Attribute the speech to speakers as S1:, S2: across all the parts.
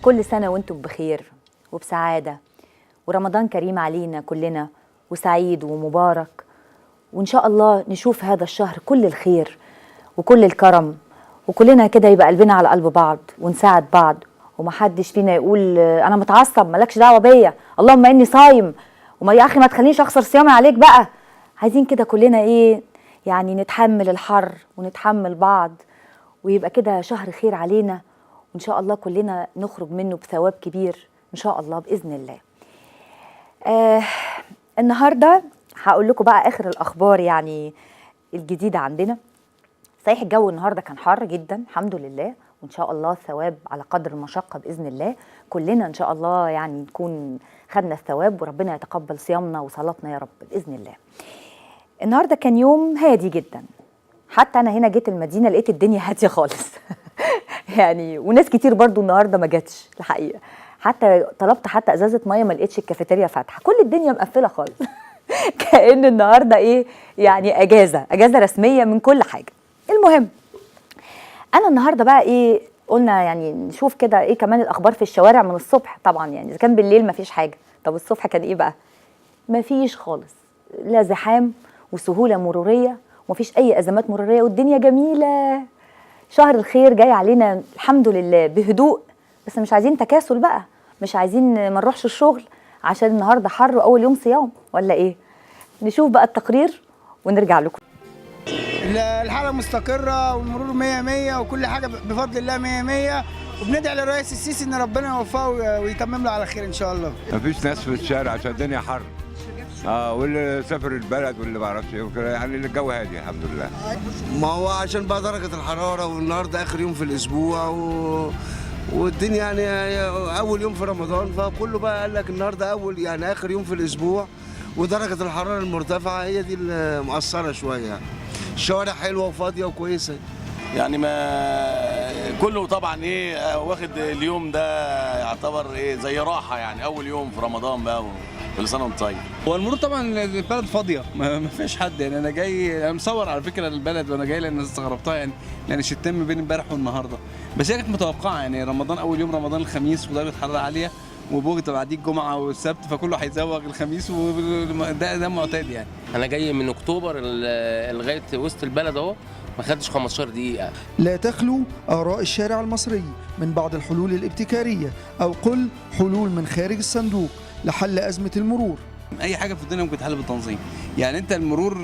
S1: كل سنة وانتم بخير وبسعادة، ورمضان كريم علينا كلنا وسعيد ومبارك، وإن شاء الله نشوف هذا الشهر كل الخير وكل الكرم، وكلنا كده يبقى قلبنا على قلب بعض ونساعد بعض، ومحدش فينا يقول أنا متعصب مالكش دعوة بيا، اللهم إني صايم، وما يا أخي ما تخلينيش أخسر صيامي عليك بقى. عايزين كده كلنا إيه يعني، نتحمل الحر ونتحمل بعض، ويبقى كده شهر خير علينا، وإن شاء الله كلنا نخرج منه بثواب كبير إن شاء الله بإذن الله. النهاردة هقول لكم بقى آخر الأخبار يعني الجديدة عندنا. صحيح الجو النهاردة كان حر جدا الحمد لله، وإن شاء الله الثواب على قدر المشقة بإذن الله، كلنا إن شاء الله يعني نكون خدنا الثواب، وربنا يتقبل صيامنا وصلاتنا يا رب بإذن الله. النهاردة كان يوم هادي جدا، حتى أنا هنا جيت المدينة لقيت الدنيا هادية خالص يعني، وناس كتير برضو النهاردة ما جاتش الحقيقة، حتى طلبت حتى ازازة مية ما لقيتش الكافيتيريا فاتحة، كل الدنيا مقفلة خالص كأن النهارده ايه يعني اجازه، اجازه رسمية من كل حاجة. المهم انا النهارده بقى ايه، قلنا يعني نشوف كده ايه كمان الاخبار في الشوارع من الصبح. طبعا يعني اذا كان بالليل ما فيش حاجة، طب الصبح كان ايه بقى؟ ما فيش خالص، لا زحام وسهولة مروريه، ومفيش اي ازمات مروريه، والدنيا جميلة. شهر الخير جاي علينا الحمد لله بهدوء، بس مش عايزين تكاسل بقى، مش عايزين ما نروحش الشغل عشان النهارده حر واول يوم صيام ولا ايه. نشوف بقى التقرير ونرجع لكم.
S2: الحالة مستقرة والمرور 100 100 وكل حاجة بفضل الله 100 100، وبندعي للرئيس السيسي ان ربنا يوفقه ويتمم له على خير ان شاء الله.
S3: مفيش ناس في الشارع عشان الدنيا حر، واللي سافر البلد واللي ما اعرفش ايه وكده، يعني الجو هادي الحمد لله.
S4: ما هو عشان بقى درجة الحرارة، والنهارده آخر يوم في الأسبوع والدنيا يعني أول يوم في رمضان، فكله بقى قال لك النهارده أول يعني آخر يوم في الأسبوع، ودرجة الحرارة المرتفعة هي دي اللي مؤثرة شوية يعني. الشوارع حلوة وفاضية وكويسة
S5: يعني، ما كله طبعا ايه واخد اليوم ده يعتبر ايه زي راحة يعني، أول يوم في رمضان بقى، كل سنة وانت طيب.
S6: هو المرور طبعا البلد فاضية، ما فيش حد يعني. انا جاي، انا مصور على فكرة البلد وانا جاي لان استغربتها يعني، لان شتم بين امبارح والنهارده، بس هي كانت متوقعه يعني. رمضان اول يوم رمضان الخميس ودرجة حرارة عالية، وبكره بعديه الجمعة والسبت، فكله هيزوغ الخميس، وده ده معتاد يعني.
S7: انا جاي من اكتوبر لغاية وسط البلد اهو، ما خدتش 15 دقيقة.
S8: لا تخلو آراء الشارع المصري من بعض الحلول الابتكارية، أو قل حلول من خارج الصندوق لحل أزمة المرور.
S6: اي حاجة في الدنيا ممكن تتحل بالتنظيم يعني. انت المرور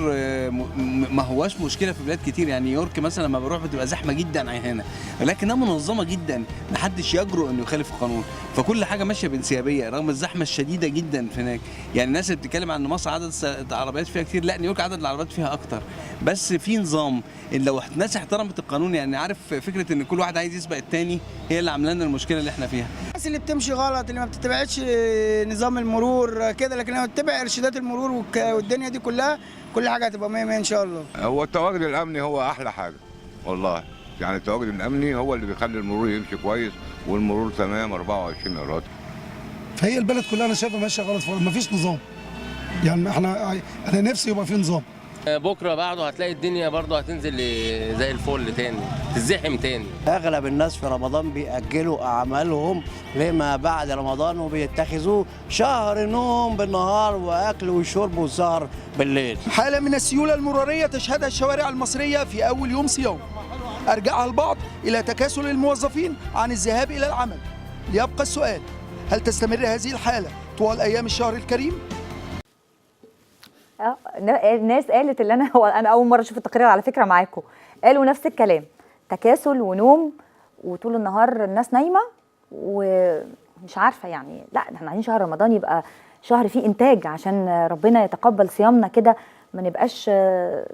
S6: ما هواش مشكلة في بلاد كتير يعني. نيويورك مثلا لما بروح بتبقى زحمة جدا عن هنا، لكنها منظمة جدا، محدش يجرؤ انه يخالف القانون، فكل حاجة ماشية بانسيابيه رغم الزحمة الشديدة جدا في هناك يعني. الناس اللي بتتكلم عن مصر عدد العربيات فيها كتير، لا نيويورك عدد العربيات فيها اكتر، بس في نظام. لو الناس احترمت القانون يعني، عارف فكرة ان كل واحد عايز يسبق التاني هي اللي عامله لنا المشكلة اللي احنا فيها.
S2: الناس اللي بتمشي غلط، اللي ما بتتبعش نظام المرور كده، لكن لو تتبع ارشادات المرور والدنيا دي كلها، كل حاجة هتبقى 100 100 ان شاء الله.
S3: هو التواجد الامني هو احلى حاجة والله يعني. التواجد الامني هو اللي بيخلي المرور يمشي كويس، والمرور تمام 24 قيراط.
S9: فهي البلد كلها انا شايفها ماشية غلط، مفيش نظام يعني. احنا انا نفسي يبقى في نظام.
S7: بكره بعده هتلاقي الدنيا برضه هتنزل زي الفل تاني، تزحم تاني.
S10: اغلب الناس في رمضان بيأجلوا اعمالهم لما بعد رمضان، وبيتخذوه شهر نوم بالنهار واكل وشرب وسهر بالليل.
S8: حالة من السيولة المرورية تشهدها الشوارع المصرية في أول يوم صيام، أرجعها البعض إلى تكاسل الموظفين عن الذهاب إلى العمل. ليبقى السؤال، هل تستمر هذه الحالة طوال أيام الشهر الكريم؟
S1: الناس قالت اللي انا، هو انا اول مرة اشوف التقرير على فكرة معاكم، قالوا نفس الكلام، تكاسل ونوم وطول النهار الناس نايمة ومش عارفه يعني. لا احنا عايزين شهر رمضان يبقى شهر فيه انتاج عشان ربنا يتقبل صيامنا كده، ما نبقاش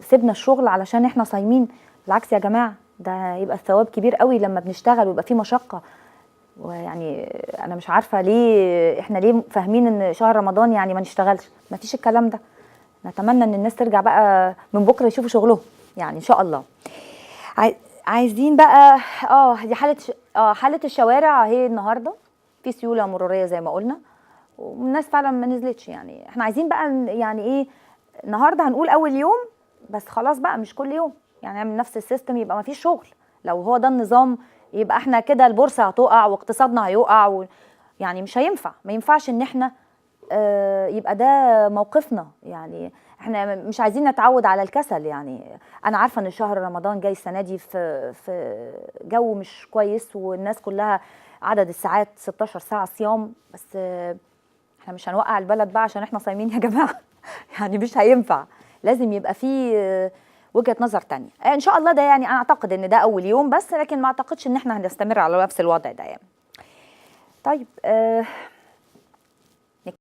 S1: سيبنا الشغل علشان احنا صايمين. بالعكس يا جماعة، ده يبقى الثواب كبير قوي لما بنشتغل ويبقى فيه مشقة. ويعني انا مش عارفه ليه احنا ليه فاهمين ان شهر رمضان يعني ما نشتغلش، ما فيش الكلام ده. نتمنى ان الناس ترجع بقى من بكره يشوفوا شغلهم يعني ان شاء الله. عايزين بقى دي حاله حاله الشوارع اهي النهارده، في سيولة مروريه زي ما قلنا، والناس فعلا ما نزلتش يعني. احنا عايزين بقى يعني ايه، النهارده هنقول اول يوم بس خلاص بقى، مش كل يوم يعني، نعمل نفس ال system يبقى ما فيش شغل. لو هو ده النظام يبقى احنا كده البورصة هتقع واقتصادنا هيقع يعني مش هينفع، ما ينفعش ان احنا يبقى ده موقفنا. يعني احنا مش عايزين نتعود على الكسل. يعني انا عارفه ان شهر رمضان جاي السنة دي في جو مش كويس، والناس كلها عدد الساعات 16 ساعة صيام، بس احنا مش هنوقع البلد بقى عشان احنا صايمين يا جماعة. يعني مش هينفع، لازم يبقى في وجهه نظر تانية. ان شاء الله ده يعني انا اعتقد ان ده اول يوم بس، لكن ما اعتقدش ان احنا هنستمر على نفس الوضع ده يعني. طيب